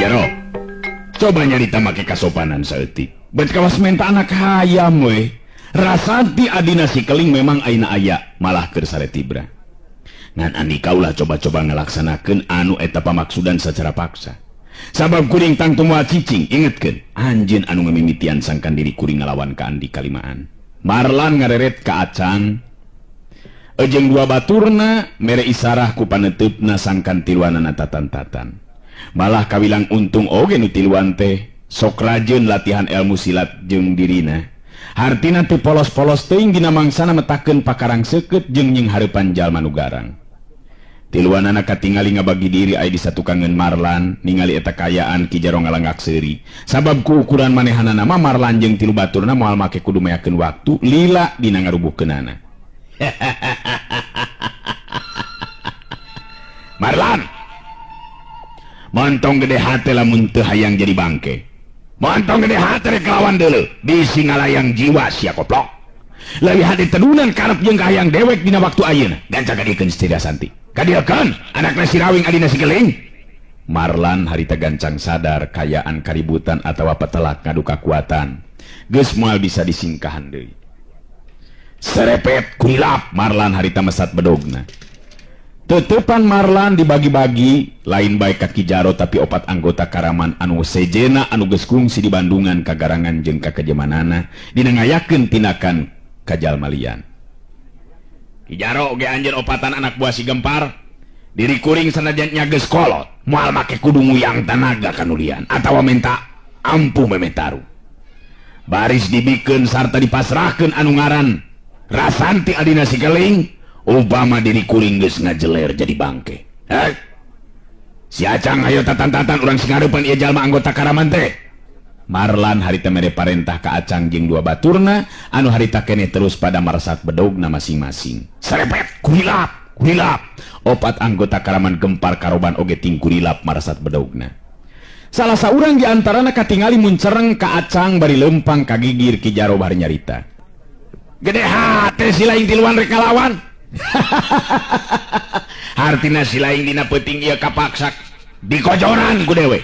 Jaro, coba nyarita make kasopanan saeutik. Bet kawas menta anak hayam we. Rasanti adina si Keling memang aina aya malah keur sare tibra. Ngan andika ulah coba-coba ngalaksanakeun anu eta pamaksudan secara paksa. Sabab kuring tangtu moal cicing, ingetkeun, anjeun anu ngamimitian sangkan diri kuring ngalawan ka andika limaan. Marlan ngareret ka Acang. Ejeng dua baturna mere isarah ku paneuteup sangkan tiluanana tatan-tatan. Malah kawilang untung oge nu tiluan teh sok rajeun latihan ilmu silat jeung dirina. Hartina teu polos-polos teuing dina mangsana metakeun pakarang seukeut jeung nying hareupan jalma nu garang. Tiluanana katingali ngabagi diri aya di satukangeun Marlan ningali eta kayaan Ki Jaro ngalangak seuri. Sabab ku ukuran manehanana mah Marlan jeung tilu baturna moal make kudu meakeun waktu lila dina ngarubuhkeunana. Marlan, montong gede hate lamun teu hayang jadi bangke. Montong gede hate rek lawan deuleu, bisi ngalayang jiwa sia koplok. Leuwih hade tedunan karep jeung kahayang dewek dina waktu ayeuna. Gancang kadiekeun si Rasanti. Kadieukeun anakna si Rawing adina si Keling. Marlan harita gancang sadar kayaan kaributan atawa petelak ngadu kakuatan. Geus moal bisa disingkahan deui. Serepet kurilap Marlan harita mesat bedogna. Tetepan Marlan dibagi-bagi lain bae ka Ki Jaro tapi opat anggota Karaman anu sejena anu geus kungsi di Bandungan kagarangan jeung kakejemanana dina ngayakeun tindakan ka jalma lian. Ki Jaro oge anjeun opatan anak buah si Gempar diri kuring sanajan nya geus kolot moal make kudu nguyang tanaga kanulian atawa minta ampuh memetaru. Baris dibikeun sarta dipasrahkeun anu ngaran Rasanti adina si Keling. Obama diri kuring geus ngajeler jadi bangke. Si Acang ayo tatan-tatan urang sing hareupan ieu jalma anggota Karaman teh. Marlan harita mere parentah ka Acang jeung dua baturna anu harita keneh terus pada marsat bedogna masing-masing. Serepet kurilap, kurilap. Opat anggota Karaman Gempar Karoban oge ting kurilap marsat bedogna. Salah saurang di antarana katingali muncereng ka Acang bari lempang ka gigir Ki Jaro bari nyarita. Gede hate si lain tiluan rek kalawan. Hartina si lain dina peuting ieu kapaksa dikojoran ku dewe.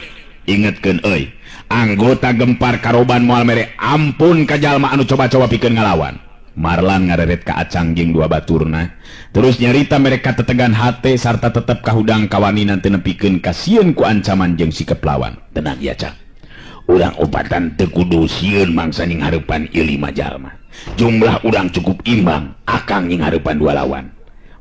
Ingetkeun euy, anggota Gempar Karoban moal mere ampun ka jalma anu coba-coba pikeun ngalawan. Marlan ngareret ka Acang jeung dua baturna, terus nyarita mereka tetegan hate sarta tetep kahudang kawaninan teu nepikeun kasieun ku ancaman jeung sikep lawan. Tenang ya Cang, urang opatan teu kudu sieun mangsa ning hareupan ieu lima jalma. Jumlah urang cukup imbang, akang nying hareupan dua lawan.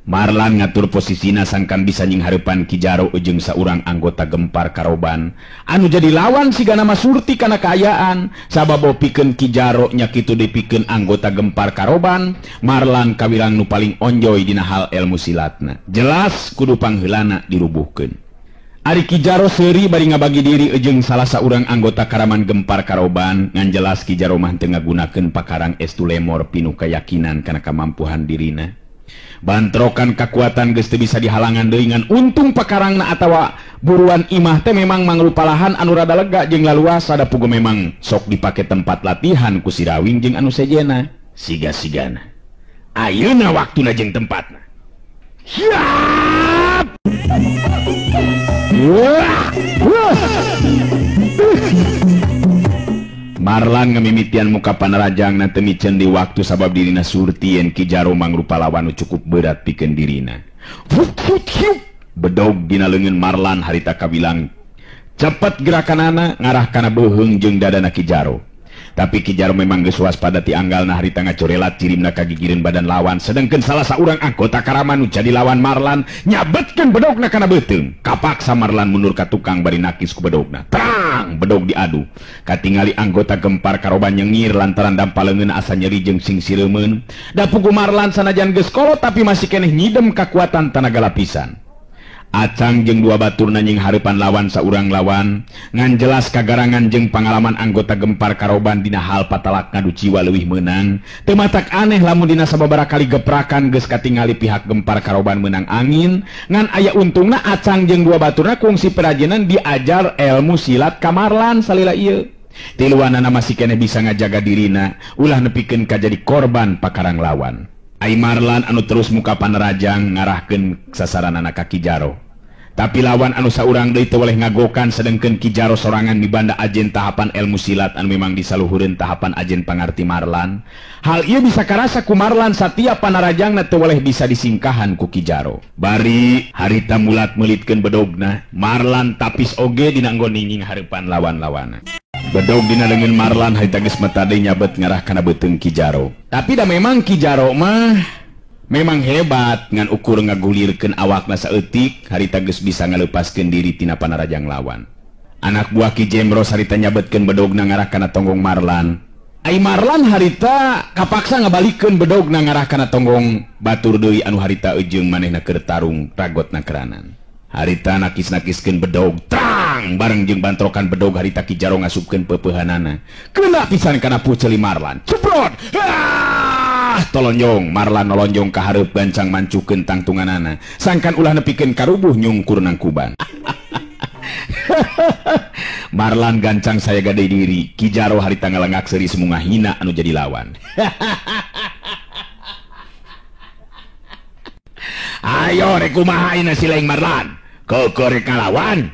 Marlan ngatur posisina sangkan bisa nying hareupan Ki Jaro jeung saurang anggota Gempar Karoban anu jadi lawan sigana mah surti kana kaayaan. Sabab pikeun Ki Jaro nya kitu dipikeun anggota Gempar Karoban, Marlan kawilang nu paling onjoy dina hal ilmu silatna. Jelas kudu pangheulana dirubuhkeun. Ari Ki Jaro seuri bari ngabagi diri jeung salah saurang anggota Karaman Gempar Karoban, ngan jelas Ki Jaro mah teu ngagunakeun pakarang estu lemor pinuh keyakinan kana kamampuhan dirina. Bantrokan kakuatan geus teu bisa dihalangan deui ngan untung pakarangna atawa buruan imah teh memang mangrupa lahan anu rada lega jeung laluasa da pugu memang sok dipake tempat latihan ku si Rawing jeung anu sejena. Siga-sigana. Ayeuna waktuna jeung tempatna. Siap! Marlan ngamimitian muka panarajang na teu miceun di waktu sabab dirina surti yen Ki Jaro mangrupa lawan nu cukup berat pikeun dirina. Bedog dina leungeun Marlan harita kabilang cepet gerakanana ngarah kana beuheung jeung dadana Ki Jaro. Tapi Ki Jaro memang geus waspada ti anggalna harita ngacorelat cirimna kagigireun badan lawan, sedengkeun salah saurang anggota Karaman nu jadi lawan Marlan nyabetkeun bedogna kana beuteung. Kapaksa Marlan mundur ka tukang bari nakis ku bedogna. Terang bedog diadu. Katingali anggota Gempar Karoban nyengir lantaran dampal leungeun asa nyeri jeung sing sireumeun. Da pugu Marlan sanajan geus kolot tapi masih keneh nyidem kakuatan tanaga lapisan. Acang jeung dua baturna nying hareupan lawan saurang lawan, ngan jelas kagarangan jeung pangalaman anggota Gempar Karoban dina hal patalak ngadu jiwa leuwih meunang. Teu matak aneh lamun dina sababaraha kali geprakan geus katingali pihak Gempar Karoban meunang angin, ngan aya untungna Acang jeung dua baturna kungsi perajenan diajar ilmu silat ka Marlan salila ieu. Tiluanana masih keneh bisa ngajaga dirina, ulah nepikeun ka jadi korban pakarang lawan. Ai Marlan anu terus muka panerajang ngarahkeun sasaranana ka Ki Jaro. Tapi lawan anu saurang deui teu weleh ngagokan sedengkeun Ki Jaro sorangan mibanda ajen tahapan ilmu silat anu memang disaluhureun tahapan ajen pangarti Marlan. Hal ieu bisa karasa ku Marlan satiap panarajangna teu weleh bisa disingkahan ku Ki Jaro. Bari harita mulat meulitkeun bedogna, Marlan tapis oge dina anggon ninging hareupan lawan-lawana. Bedog dina leungeun Marlan harita geus metade nyabet ngarah kana beuteung Ki Jaro. Tapi da memang Ki Jaro mah memang hebat ngan ukur ngagulirkeun awakna saeutik harita geus bisa ngaleupaskeun diri tina panarajang lawan. Anak buah Ki Jemros harita nyabetkeun bedogna ngarah kana tonggong Marlan. Ai Marlan harita kapaksa ngabalikeun bedogna ngarah kana tonggong batur deui anu harita ejeung manehna keur tarung ragotna keranan. Harita nakis-nakiskeun bedog trang bareng jeung bantrokan bedog harita Ki Jaro ngasupkeun peupeuhanana. Kena pisan kana puceuli Marlan. Ceprot! Tolonjong Marlan nolonjong ka hareup gancang mancukeun tangtunganana sangkan ulah nepikeun karubuh nyungkur nangkuban. Marlan gancang saya gade diri. Ki Jaro harita ngalengak seuri semungah hina anu jadi lawan. Ayo rek kumaha ina si laing Marlan keukeur rek ngalawan.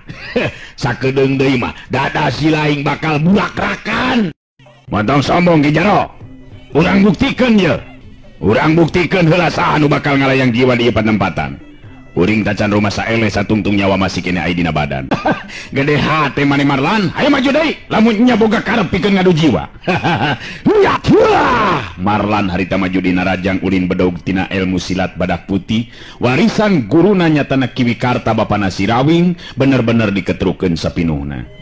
Sakedeung deui mah dada si laing bakal bulakrakan. Montong sombong Ki Jaro, urang buktikeun ye. Urang buktikeun heula saha nu bakal ngalayang jiwa di ieu panempatan. Uring tacan rumah saeleh satungtung nyawa masih kene aya dina badan. Gede hate mane Marlan, hayo maju deui lamun nya boga karep pikeun ngadu jiwa. Marlan harita maju dina rajang ulin bedog tina ilmu silat badak putih warisan guruna nyatana Ki Wikarta bapana Sirawing bener-bener diketrukeun sapinuhna.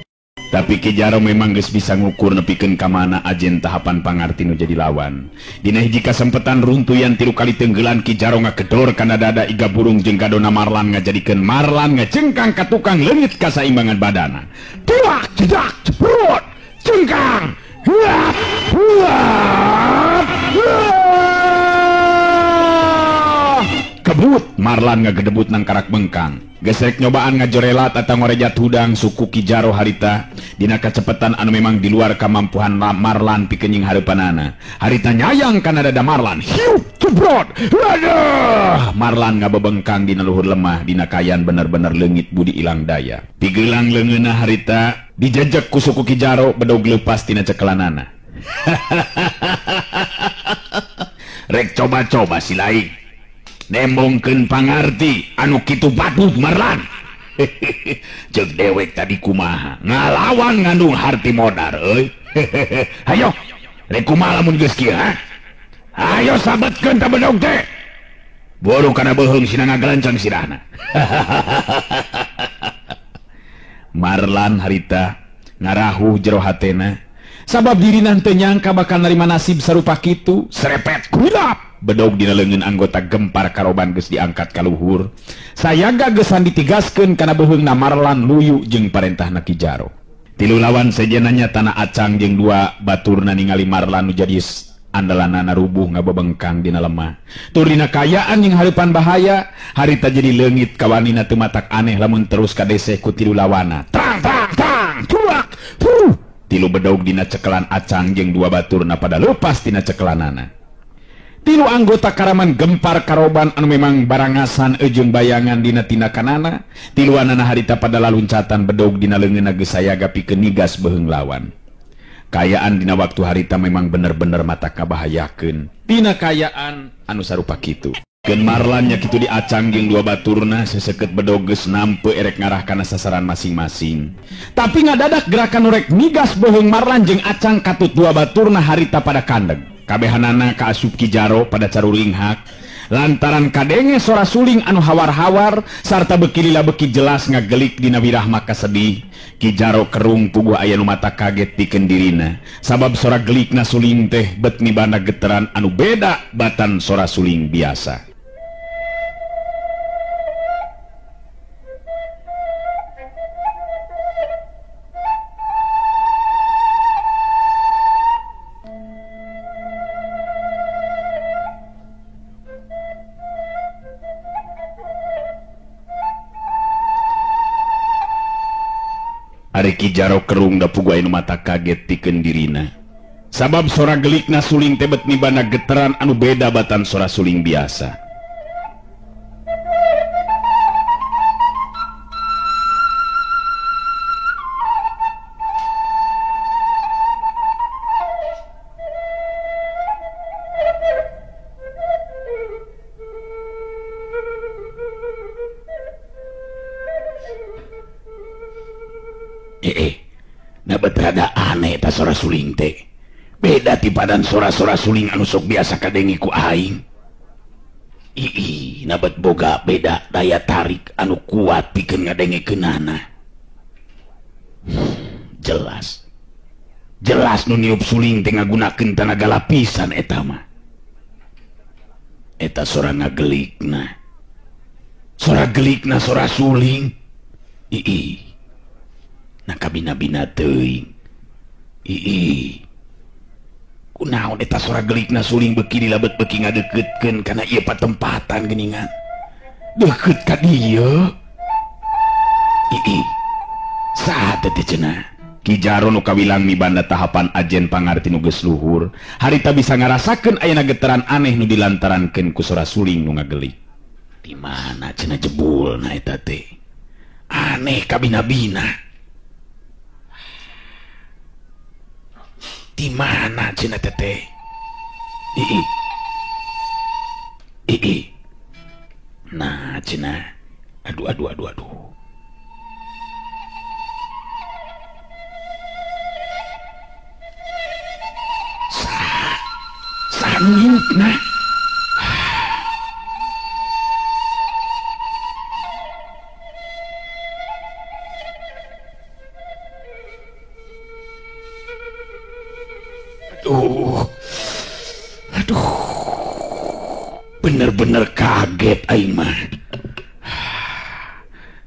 Tapi Ki Jaro memang geus bisa ngukur nepikeun ka mana ajen tahapan pangarti nu jadi lawan. Dina hiji kasempetan runtuyan tilu kali tenggelan Ki Jaro ngagedor kana dada iga burung jeung gadona Marlan ngajadikeun Marlan ngacengkang ka tukang leungit kasaimbangan badana. Tuak jedak ceprot cengkang. Huap huap. Kebut Marlan ngagedebut nang karak bengkang. Gesrek nyobaan ngajorelat atau ngorejat hudang suku Ki Jaro harita dina kacepetan anu memang di luar kamampuhan Marlan pikeun nying hareupanana. Harita nyayang kana dada Marlan. Hiup cebrot. Aduh, Marlan ngabebengkang dina luhur lemah dina kayan bener-bener leungit budi ilang daya. Pigelang leungeunna harita dijejek ku suku Ki Jaro bedog leupas tina cekelanana. Rek coba-coba si laing nembongkeun pangarti anu kitu badug Marlan. Ceuk dewek tadi kumaha ngalawan ngandung harti modar euy. Hayo rek kumaha lamun geus kieu ha? Hayo sabetkeun ta bedog teh. Boro kana beuheung sina ngagalancang sirahna. Marlan harita ngarahuh jero hatena sabab dirina teu nyangka bakal narima nasib sarupa kitu. Serepet kulap bedog dina leungeun anggota gempar karoban geus diangkat ka luhur. Sayaga geus ditigaskeun kana beuheungna Marlan luyu jeung parentahna Ki Jaro. Tilu lawan sejenanya tanah acang jeung dua baturna ningali Marlan nu jadi andalanana rubuh ngabebengkang dina lemah. Tur dina kayaan jeung hareupan bahaya, harita jadi leungit kawanina teu matak aneh lamun terus kadeseh ku tilu lawana. Tang tang tang tuak. Puh. Tilu bedog dina cekelan acang jeung dua baturna pada leupas tina cekelanana. Tilu anggota karaman gempar karoban anu memang barangasan ejeung bayangan dina tindakanana. Tiluanana harita pada laluncatan bedog dina leungeunna geus sayaga pikeun nigas beuheung lawan. Kayaan dina waktu harita memang bener-bener mata kabahayakeun dina kayaan anu sarupa kitu. Keun Marlan nya kitu diacang jeung dua baturna seseukeut bedog geus nampe erek ngarah kana sasaran masing-masing. Tapi ngadadak gerakan nu rek nigas beuheung Marlan jeung acang katut dua baturna harita pada kandeg. Kabehanana kaasup Ki Jaro pada caruringhak lantaran kadenge sora suling anu hawar-hawar sarta beki lila beki jelas ngagelik dina wirahma kasedih. Ki Jaro kerung puguh aya nu mata kaget pikeun dirina sabab sora gelikna suling teh bet mibanda geteran anu beda batan sora suling biasa. Ari Ki Jaro kerung da puguh aya nu mata kaget pikeun dirina sabab sora gelikna suling teh bet mibanda geteran anu beda batan sora suling biasa. Nah bet rada aneh eta sora suling teh. Beda ti padan sora-sora suling anu sok biasa kadengi ku aing. Ii, nah bet boga beda daya tarik anu kuat pikeun ngadengekeunana. Jelas. Jelas nu niup suling teh ngagunakeun tanaga lapisan eta mah. Eta sora ngagelikna. Sora gelikna sora suling. Ii. Nah kabina-bina teuing. Ii. Kunaon eta sora gelikna suling beuki dilabet beuki ngadeuketkeun kana ieu patempatan geuningan. Deukeut ka dieu. Ii. Saha teh cenah? Ki Jaro nu kawilang mibanda tahapan ajen pangarti nu geus luhur, harita bisa ngarasakeun ayana getaran aneh nu dilantarankeun ku sora suling nu ngagelik. Di mana cenah jebulna eta teh? Aneh kabina-bina. Di mana cenah teh? Ii. Ii. Nah cenah. Aduh aduh aduh aduh. Nah. Aduh. Aduh. Bener-bener kaget aing mah.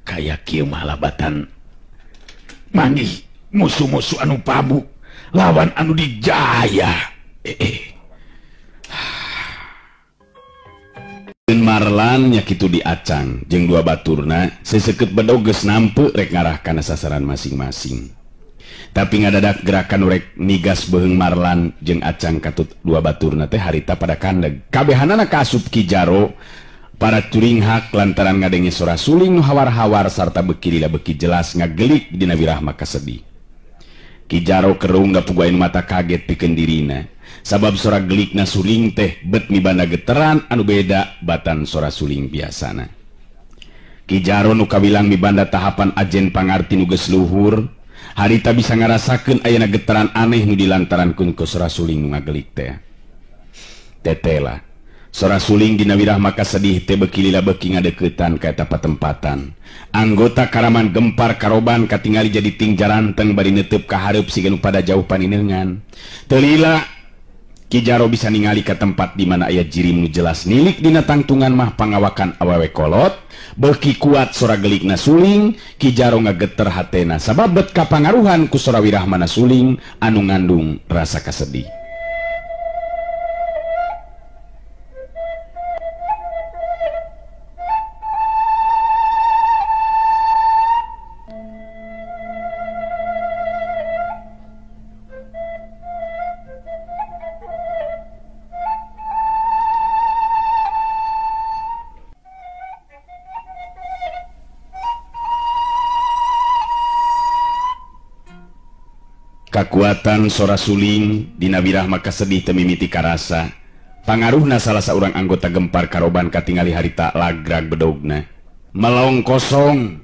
Kaya kieu mah labatan manggih musuh-musuh anu pabuk lawan anu dijaya. Marlan nya kitu diacang jeung dua baturna seseukeut bedog geus nampe rek ngarah kana sasaran masing-masing. Tapi ngadadak gerakan rek nigas beheung Marlan jeung Acang katut dua baturna teh harita pada kandeg. Kabehanana kaasup Ki Jaro para curinghak lantaran ngadenge sora suling nu hawar-hawar sarta beuki lila beuki jelas ngagelik dina wirahma kasedih. Ki Jaro kerung gapugaeun mata kaget pikeun dirina. Sabab sora gelikna suling teh bet mibanda geteran anu beda batan sora suling biasana. Ki Jaro nu kawilang mibanda tahapan ajen pangarti nu geus luhur, harita bisa ngarasakeun ayana getaran aneh nu dilantarankeun ku sora suling nu ngagelik teh. Tetela, sora suling dina wirah maka sedih teh beuki lila beuki ngadeuketan ka eta patempatan. Anggota karaman gempar karoban katingali jadi ting jaranteng bari neuteub ka hareup siga nu pada jauh paninengan. Teu lila Ki Jaro bisa ningali ke tempat di mana aya jirim nu jelas nilik dina tangtungan mah pangawakan awewe kolot, beuki kuat sora gelikna suling, Ki Jaro ngageter hatena sabab bet kapangaruhan ku sora wirahmana suling anu ngandung rasa kasedih. Kakuatan sora suling dina wirah maka sedih teu mimiti karasa. Pangaruhna salah saurang anggota gempar karoban katingali harita lagrag bedogna. Melong kosong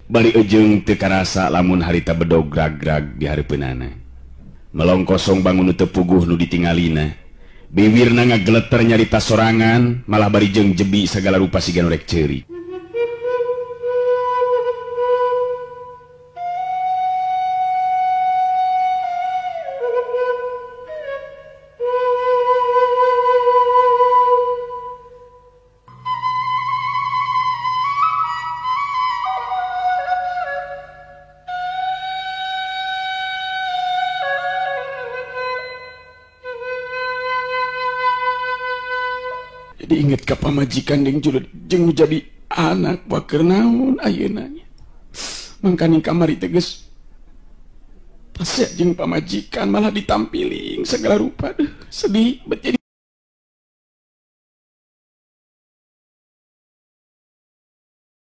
bari ejeung teu karasa lamun harita bedog grag-grag di hareupeunana. Melong kosong bangun teu puguh nu ditingalina. Biwirna ngageleter nyarita sorangan malah bari jeung jebi sagala rupa siga nu rek ceuri. Ingat ka pamajikan jeung jeung jadi anak waker naon ayeuna nya. Mangkaning kamari teh geus pasea jeung pamajikan malah ditampiling segala rupa. Duh, sedih bet jadi